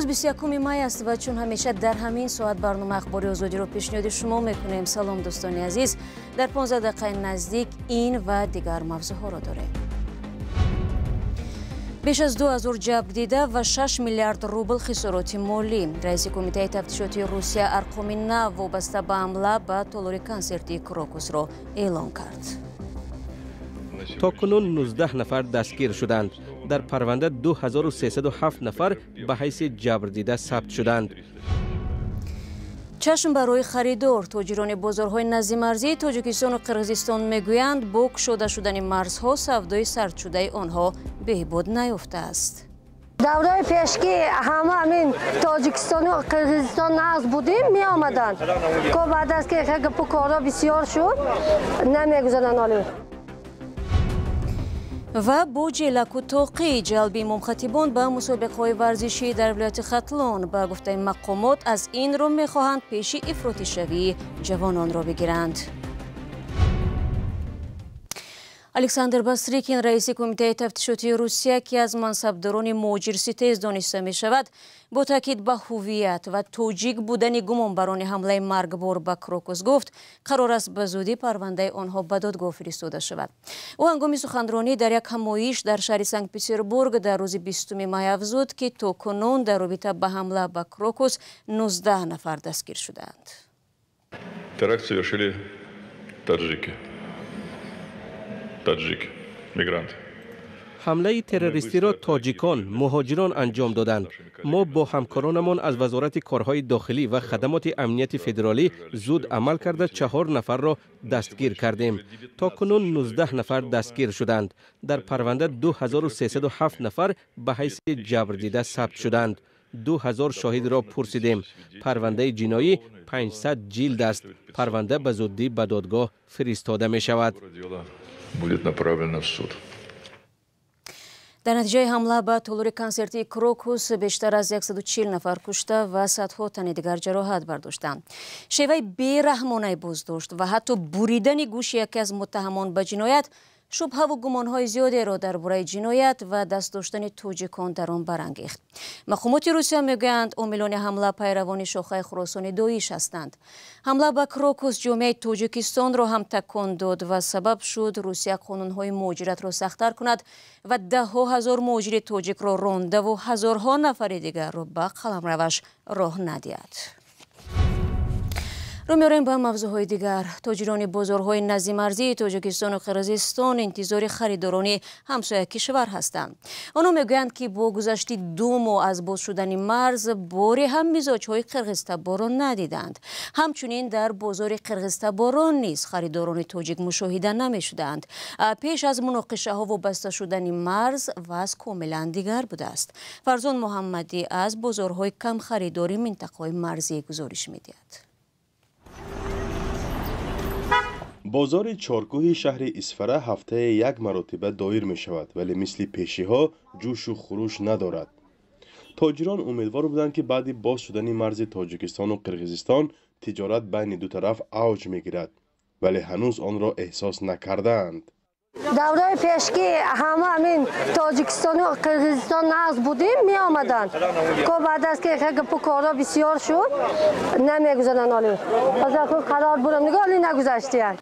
Имрӯз 21 май аст ва чун ҳамеша дар ҳамин соат барномаи Ахбори Озодиро пешниҳоди шумо мекунем. Салом дӯстони азиз. Дар 15 дақиқаи наздик ин ва дигар мавзӯъҳоро дорем. Беш аз 2000 ҷабрдида ва 6 миллиард рубл хисороти молӣ. Раиси Кумитаи тафтишоти Русия арқоми нав вобаста ба ҳамла ба толори консертии Крокусро эълон кард. То кунун 19 нафар дастгир шуданд. Дар парванда 2307 нафар ба ҳайси ҷабрдида сабт шуданд. Чашм барои харидор. Тоҷирони бозорҳои наздимарзии Тоҷикистону Қирғизистон мегӯянд, бо кушода шудани марзҳо савдои сардшудаи онҳо беҳбуд наёфтааст. Давраи пешки ҳама ҳамин Тоҷикистону Қирғизистон нағз будим, меомаданд. Ко баъд аз ки гапу корҳо бисёр шуд, намегузаранд олӣ. Ва бо ҷелаку тоқӣ ҷалби имомхатибон ба мусобиқаҳои варзишӣ дар вилояти Хатлон. Ба гуфтаи мақомот, аз ин рӯ мехоҳанд пеши ифротишавии ҷавононро бигиранд. Александр Бастрикин, раиси Кумитаи тафтишотии Русия, ки аз мансабдорони муҳоҷирситез дониста мешавад, бо таъкид ба ҳуввият ва тоҷик будани гумонбарони ҳамлаи маргбор ба Крокус гуфт, қарор аст ба зудӣ парвандаи онҳо ба додгоҳ фиристода шавад. Ӯ ҳангоми суханронӣ дар як ҳамоиш дар шаҳри Санкт-Петербург дар рӯзи 20 май афзуд, ки то кунун дар робита ба ҳамла ба Крокус 19 нафар дастгир шудаанд. Теракт совершили таджики. Таджики, мигранты. Ҳамлаи террористиро тоҷикон, муҳоҷирон анҷом доданд. Мо бо ҳамкоронамон аз Вазорати корҳои дохилӣ ва хадамоти амнияти федералӣ зуд амал карда 4 нафарро дастгир кардем. То кунун 19 нафар дастгир шуданд. Дар парванда 2307 нафар ба ҳайси ҷабрдида сабт шуданд. 2000 шоҳидро пурсидем. Парвандаи ҷиноӣ 500 ҷилд аст. Парванда ба зуддӣ ба додгоҳ фиристода мешавад. Будет направлено в суд. Дар натиҷаи ҳамла ба толори консертии Крокус бештар аз 140 нафар кушта ва садҳо тани дигар ҷароҳат бардоштанд. Шеваи бераҳмонаи боздошт ва ҳатто буридани гӯши яке аз муттаҳамон ба ҷиноят шубҳаву гумонҳои зиёдеро дар бораи ҷиноят ва даст доштани тоҷикон дар он барангехт. Мақомоти Русия мегӯянд, омилони ҳамла пайравони шохаи Хуросони Доиш ҳастанд. Ҳамла ба Крокус ҷомеаи Тоҷикистонро ҳам такон дод ва сабаб шуд Русия қонунҳои муҳоҷиратро сахттар кунад ва даҳҳо ҳазор муҳоҷири тоҷикро рондаву ҳазорҳо нафари дигарро ба қаламраваш роҳ надиҳад. Рӯ меорем ба мавзӯъҳои дигар. Тоҷирони бозорҳои наздимарзии Тоҷикистону Қирғизистон интизори харидорони ҳамсоя кишвар ҳастанд. Онҳо мегӯянд, ки бо гузашти 2 моҳ аз боз шудани марз боре ҳам мизоҷҳои қирғизтаборро надиданд. Ҳамчунин дар бозори қирғизтаборон низ харидорони тоҷик мушоҳида намешуданд. Пеш аз муноқишаҳо вобаста шудани марз вазъ комилан дигар будааст. Фарзон Муҳаммадӣ аз бозорҳои камхаридори минтақаҳои марзӣ гузориш медиҳад. Бозори Чоркӯҳи шаҳри Исфара ҳафтае як маротиба доир мешавад, вале мисли пешиҳо ҷӯшу хуруш надорад. Тоҷирон умедвор буданд, ки баъди боз шудани марзи Тоҷикистону Қирғизистон тиҷорат байни ду тараф авҷ мегирад, вале ҳанӯз онро эҳсос накардаанд. Давраи пешки ҳама ҳамин Тоҷикистону Қирғизистон нағз будим, меомаданд. Ко баъд аз ки гапу корҳо бисёр шуд, намегузаранд олӣ. Ҳозир қарор бурам, нигоҳ олӣ нагузаштиянд.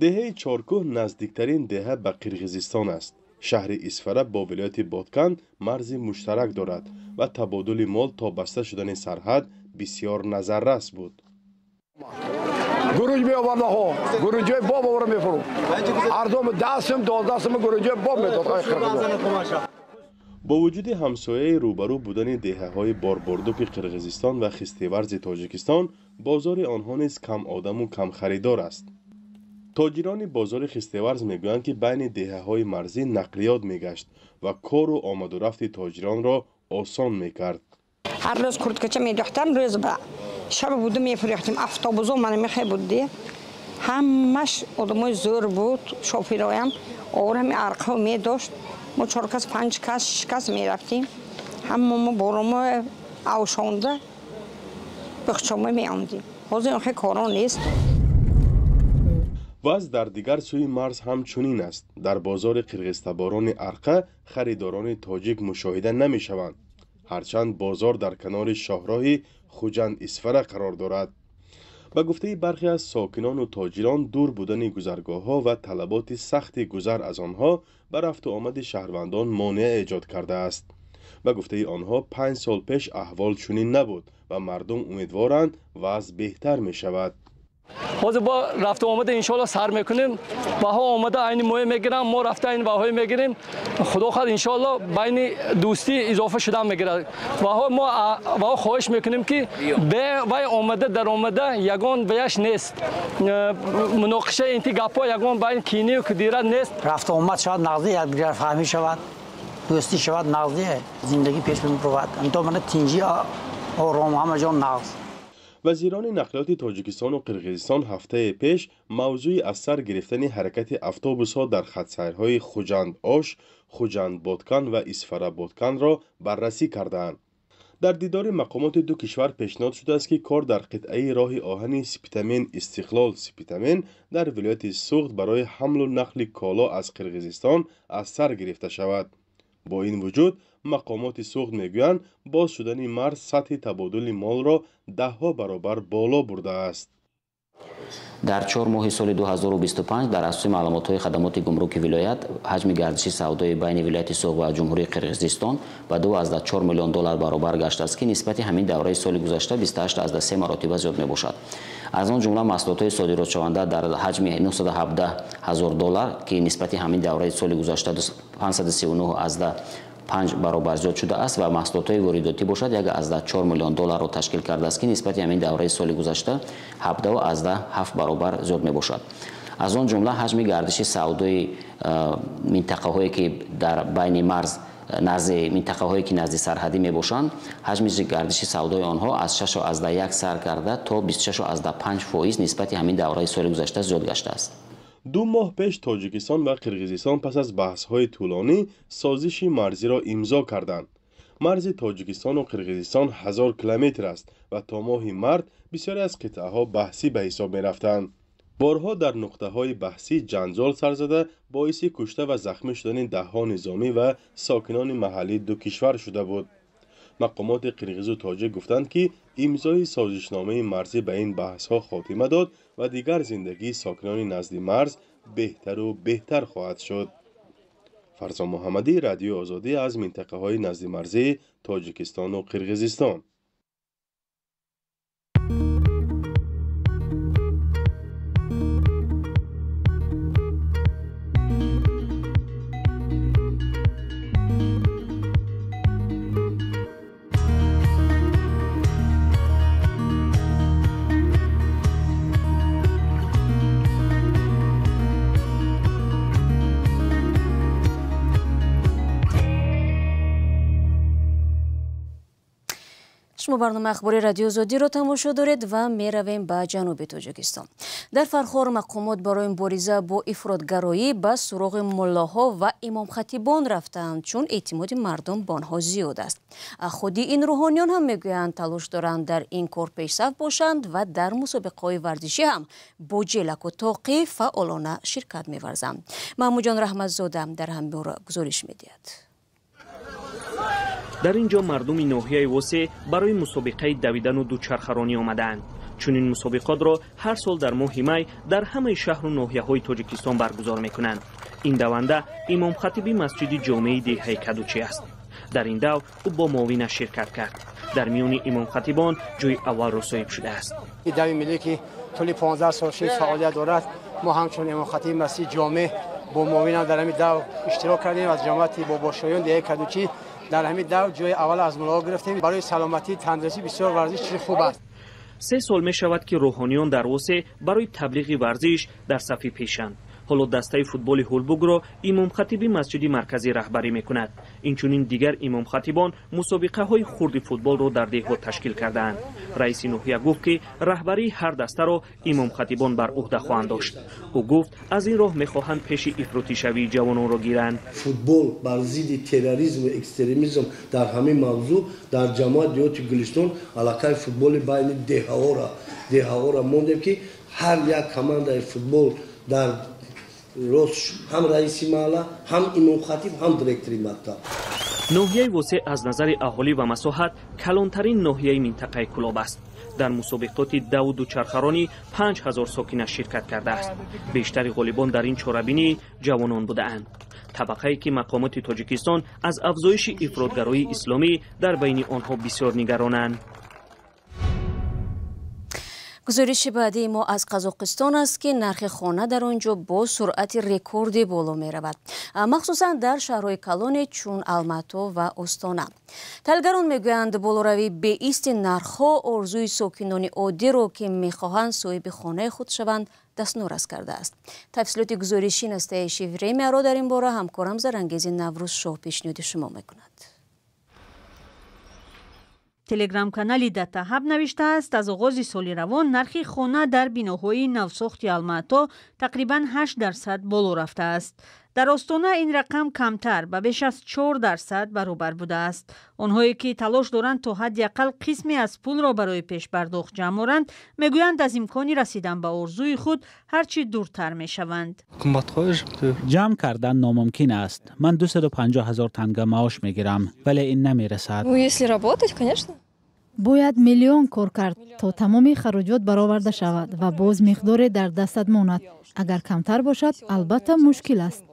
Деҳаи Чоркӯҳ наздиктарин деҳа ба Қирғизистон аст. Шаҳри Исфара бо вилояти Боткан марзи муштарак дорад ва табодули мол то баста шудани сарҳад бисёр назаррас буд. Гуруҷ меовардаҳо, гуруҷои боб овара мефурӯхт. Арзон 10 сум, 12 сум гуруҷои боб медод. Бо вуҷуди ҳамсояи рӯбарӯ будани деҳаҳои Борбордуки Қирғизистон ва Хистеварзи Тоҷикистон, бозори онҳо низ камодаму камхаридор аст. Тоҷирони бозори Хистеварз мегӯянд, ки байни деҳаҳои марзӣ нақлиёт мегашт ва кору омадурафти тоҷиронро осон мекард. Ҳар рӯз курткача медохтам, рӯз ба шаб буду мефурӯхтем. Автобусо мана мехе буд, ҳамаш одамои зӯр буд, шофироям овар ҳами арқао медошт. Мо 4 кас, 5 кас, 6 кас мерафтем. Ҳама мо боромо авшонда бихчома меомдем. Ҳозир охе коро нест. Вазъ дар дигар сӯи марз ҳам чунин аст. Дар бозори қирғизтаборони Арқа харидорони тоҷик мушоҳида намешаванд. Ҳарчанд бозор дар канори шоҳроҳи Хуҷанд Исфара қарор дорад. Ба гуфтаи бархе аз сокинону тоҷирон, дур будани гузаргоҳҳо ва талаботи сахти гузар аз онҳо ба рафту омади шаҳрвандон монеа эҷод кардааст. Ба гуфтаи онҳо, 5 сол пеш аҳвол чунин набуд ва мардум умедворанд вазъ беҳтар мешавад. Ҳозир бо рафту омада иншоалло сар мекунем. Баҳо омада айни моя мегирам, мо рафта айни баҳои мегирем. Худо хоҳад иншоалло байни дӯстӣ изофа шудан мегирад. Баҳо мо баҳо хоҳиш мекунем, ки бе вай омада дар омада ягон ваяш нест. Муноқиша инти гапҳо ягон байн кинию кудира нест. Рафту омад шавад нағзи, якдигар фаҳмӣ шавад, дӯстӣ шавад нағзи, зиндагӣ пеш мебурад. То мана тинҷӣ, ором, ҳама ҷо нағз. Вазирони нақлиёти Тоҷикистону Қирғизистон ҳафтаи пеш мавзӯи аз сар гирифтани ҳаракати автобусҳо дар хатсайрҳои Хуҷанд-Ош, Хуҷанд-Боткан ва Исфара-Ботканро баррасӣ кардаанд. Дар дидори мақомоти ду кишвар пешниҳод шудааст, ки кор дар қитъаи роҳи оҳани Спитамен Истиқлол Спитамен дар вилояти Суғд барои ҳамлу нақли коло аз Қирғизистон аз сар гирифта шавад. Бо ин вуҷуд, мақомоти Суғд мегӯянд, боз шудани марз сатҳи табодули молро даҳҳо баробар боло бурдааст. Дар 4 моҳи соли 2025 дар асоси маълумотҳои хадамоти гумруки вилоят ҳаҷми гардиши савдои байни вилояти Суғд ва Ҷумҳурии Қирғизистон ба 2,4 миллион доллар баробар гаштааст, ки нисбати ҳамин давраи соли гузашта 28,3 маротиба зиёд мебошад. Аз он ҷумла маҳсулотҳои содиротшаванда дар ҳаҷми 917 ҳазор доллар, ки нисбати ҳамин давраи соли гузашта 539,5 баробар зиёд шудааст, ва маҳсулотҳои воридотӣ бошад 1,4 миллион долларро ташкил кардааст, ки нисбати ҳамин давраи соли гузашта 17,7 баробар зиёд мебошад. Аз он ҷумла ҳаҷми гардиши савдои минтақаҳое ки дар байни марз назди минтақаҳое ки назди сарҳадӣ мебошанд, ҳаҷми гардиши савдои онҳо аз 6,1 сар карда то 26,5% нисбати ҳамин давраи соли гузашта зиёд гаштааст. 2 моҳ пеш Тоҷикистон ва Қирғизистон пас аз баҳсҳои тӯлонӣ созиши марзиро имзо карданд. Марзи Тоҷикистону Қирғизистон 1000 километр аст ва то моҳи март бисёре аз қитъаҳо баҳсӣ ба ҳисоб мерафтанд. Борҳо дар нуқтаҳои баҳсӣ ҷанҷол сар зада, боиси кушта ва захмӣ шудани даҳҳо низомӣ ва сокинони маҳаллии ду кишвар шуда буд. Мақомоти қирғизу тоҷик гуфтанд, ки имзои созишномаи марзӣ ба ин баҳсҳо хотима дод ва дигар зиндагии сокинони назди марз беҳтару беҳтар хоҳад шуд. Фарзон Муҳаммадӣ, Радиои Озодӣ аз минтақаҳои наздимарзии Тоҷикистону Қирғизистон. Шумо барномаи ахбори Радиои Озодиро тамошо доред ва меравем ба ҷануби Тоҷикистон. Дар Фархор мақомот барои мубориза бо ифротгароӣ ба суроғи муллоҳо ва имомхатибон рафтаанд, чун эътимоди мардум ба онҳо зиёд аст. Худи ин рӯҳониён ҳам мегӯянд, талош доранд дар ин кор пешсаф бошанд ва дар мусобиқаҳои варзишӣ ҳам бо ҷелаку тоқӣ фаъолона ширкат меварзанд. Маҳмудҷон Раҳматзода дар ҳамин бора гузориш медиҳад. Дар ин ҷо мардуми ноҳияи Восе барои мусобиқаи давидану дучархаронӣ омадаанд. Чунин мусобиқотро ҳар сол дар моҳи май дар ҳамаи шаҳру ноҳияҳои Тоҷикистон баргузор мекунанд. Ин даванда имомхатиби масҷиди ҷомеи деҳаи Кадучӣ аст. Дар ин дав ӯ бо муовинаш ширкат кард. Дар миёни имомхатибон ҷои аввалро соҳиб шудааст. Дави миллӣ ки тӯли 15 сол шид фаъолият дорад, мо ҳамчун имомхатиби масҷиди ҷомеъ бо муовинам дар ҳамин дав иштирок кардем. Аз ҷамоати Бобошоён деҳаи Кадучӣ дар ҳамин дав ҷои аввал аз муллоҳо гирифтем. Барои саломатӣ, тандурустӣ бисёр варзиш чизи хуб аст. 3 сол мешавад, ки рӯҳониён дар Восе барои таблиғи варзиш дар сафи пешанд. Ҳоло дастаи футболи ҳулбугро имомхатиби масҷиди марказӣ раҳбарӣ мекунад. Инчунин дигар имомхатибон мусобиқаҳои хурди футболро дар деҳот ташкил кардаанд. Раиси ноҳия гуфт, ки раҳбарии ҳар дастаро имомхатибон бар ӯҳда хоҳанд дошт. Ӯ гуфт, аз ин роҳ мехоҳанд пеши ифротишавии ҷавононро гиранд. Футбол бар зидди терроризму экстремизм дар ҳамин мавзӯъ дар ҷамоати деҳоти Гулистон аллакай футболи байни деҳаҳоро мондем, ки ҳар як командаи футбол дар рост ҳам раиси маҳалла, ҳам имомхатиб, ҳам директори мактаб. Ноҳияи Восе аз назари аҳолӣ ва масоҳат калонтарин ноҳияи минтақаи Кӯлоб аст. Дар мусобиқоти даву дучархаронӣ 5000 сокинаш ширкат кардааст. Бештари ғолибон дар ин чорабинӣ ҷавонон будаанд. Табақае ки мақомоти Тоҷикистон аз афзоиши ифротгароии исломӣ дар байни онҳо бисёр нигаронанд. Гузориши баъдии мо аз Қазоқистон аст, ки нархи хона дар он ҷо бо суръати рекордӣ боло меравад, махсусан дар шаҳрҳои калоне чун Алмато ва Остона. Таҳлилгарон мегӯянд, болоравии беисти нархҳо орзуи сокинони оддиро, ки мехоҳанд соҳиби хонаи худ шаванд, дастнорас кардааст. Тафсилоти гузориши Настоящее Время ро дар ин бора ҳамкорам Зарангези Наврӯзшоҳ пешниҳоди шумо мекунад. Телеграм-канали Датахаб навиштааст, аз оғози соли равон нархи хона дар биноҳои навсохти Алмато тақрибан 8% боло рафтааст. Дар Остона ин рақам камтар, ба беш аз 4% баробар будааст. Онҳое ки талош доранд то ҳадди ақал қисме аз пулро барои пешпардохт ҷамъ оранд, мегӯянд, аз имкони расидан ба орзуи худ ҳарчи дуртар мешаванд. Ҷамъ кардан номумкин аст. Ман 250 ҳазор танга маош мегирам, вале ин намерасад. Ну, если работать, конечно. Бояд миллион кор кард, то тамоми хароҷот бароварда шавад ва боз миқдоре дар дастат монад. Агар камтар бошад, албатта мушкил аст.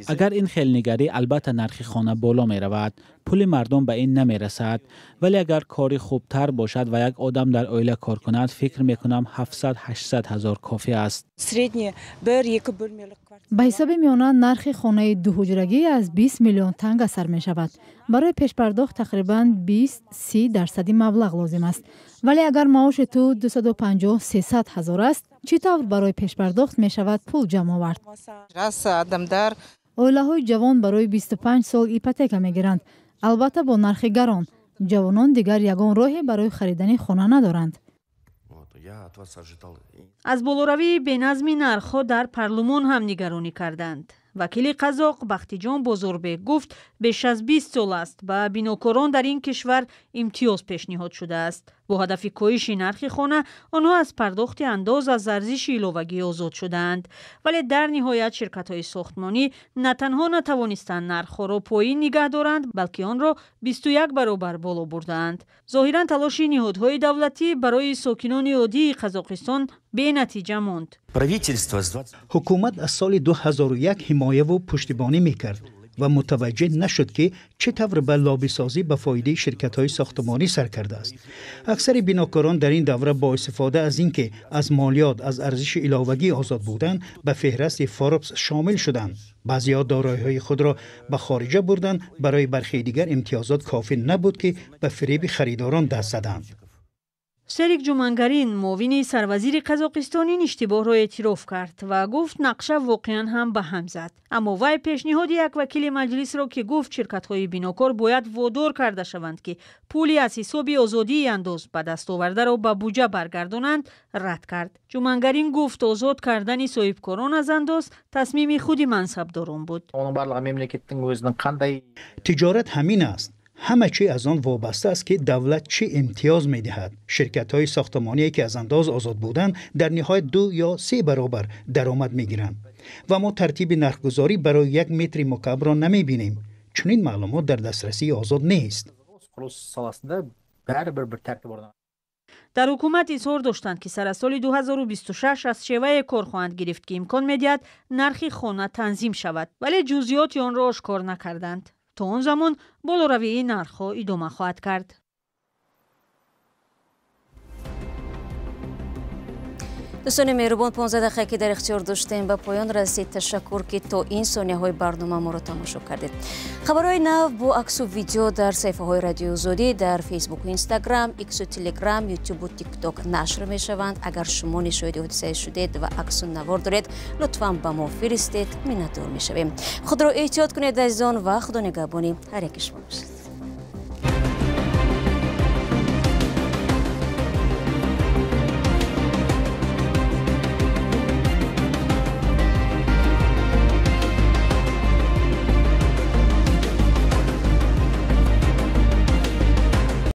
Агар ин хел нигарӣ, албатта нархи хона боло меравад. Пули мардум ба ин намерасад. Вале агар кори хубтар бошад ва як одам дар оила кор кунад, фикр мекунам, 700-800 ҳазор кофӣ аст. Ба ҳисоби миёна нархи хонаи дуҳуҷрагӣ аз 20 миллион танга сар мешавад. Барои пешпардохт тақрибан 20-30 дарсади маблағ лозим аст. Вале агар маоши ту 250-300 ҳазор аст, чӣ тавр барои пешпардохт мешавад пул ҷамъ овард? Оилаҳои ҷавон барои 25 сол ипотека мегиранд, албатта бо нархи гарон. Ҷавонон дигар ягон роҳе барои харидани хона надоранд. Аз болоравии беназми нархҳо дар парлумон ҳам нигаронӣ карданд. Вакили қазоқ Бахтиҷон Бозорбек гуфт, беш аз 20 сол аст ба бинокорон дар ин кишвар имтиёз пешниҳод шудааст. Бо ҳадафи коҳиши нархи хона онҳо аз пардохти андоз аз арзиши иловагӣ озод шудаанд. Вале дар ниҳоят ширкатҳои сохтмонӣ на танҳо натавонистанд нархҳоро поин нигаҳ доранд, балки онро 21 баробар боло бурдаанд. Зоҳиран талоши ниҳодҳои давлатӣ барои сокинони оддии Қазоқистон бенатиҷа монд. Ҳукумат аз соли 2001 ҳимояву пуштибонӣ мекард ва мутаваҷҷеҳ нашуд, ки чӣ тавр ба лобисозӣ ба фоидаи ширкатҳои сохтмонӣ сар кардааст. Аксари бинокорон дар ин давра бо истифода аз ин ки аз молиёт аз арзиши иловагӣ озод буданд, ба феҳрасти Форбс шомил шуданд. Баъзеҳо дороиҳои худро ба хориҷа бурданд. Барои бархеи дигар имтиёзот кофӣ набуд, ки ба фиреби харидорон даст заданд. Серик Ҷумангарин, муовини сарвазири Қазоқистон, ин иштибоҳро эътироф кард ва гуфт, нақша воқеан ҳам ба ҳам зад. Аммо вай пешниҳоди як вакили маҷлисро, ки гуфт ширкатҳои бинокор бояд водор карда шаванд, ки пули аз ҳисоби озодии андоз ба даст овардаро ба буҷа баргардонанд, рад кард. Ҷумангарин гуфт, озод кардани соҳибкорон аз андоз тасмими худи мансабдорон буд. Тиҷорат ҳамин аст. Ҳама чӣ аз он вобаста аст, ки давлат чӣ имтиёз медиҳад. Ширкатҳои сохтмоние, ки аз андоз озод буданд, дар ниҳоят ду ё се баробар даромад мегиранд ва мо тартиби нархгузорӣ барои як метри мукаабро намебинем. Чунин маълумот дар дастрасии озод нест. Дар ҳукумат изҳор доштанд, ки сар аз соли 2026 аз шевае кор хоҳанд гирифт, ки имкон медиҳад нархи хона танзим шавад, вале ҷузъиёти онро ошкор накарданд. То он замон болоравии нархҳо идома хоҳад кард. Дӯстони меҳрубон, 15 дақиқа, ки дар ихтиёр доштем, ба поён расид. Ташаккур, ки то ин сонияҳои барнома моро тамошо кардед. Хабарҳои нав бо аксу видео дар саҳифаҳои Радиои Озодӣ дар Фейсбуку, Инстаграм, Иксу, Телеграм, Ютубу Тикток нашр мешаванд. Агар шумо шоҳиди ҳодисае шудед ва аксу навор доред, лутфан ба мо фиристед, миннатдор мешавем. Худро эҳтиёт кунед, азизон, ва худо нигаҳбони ҳар яки шумо бошад.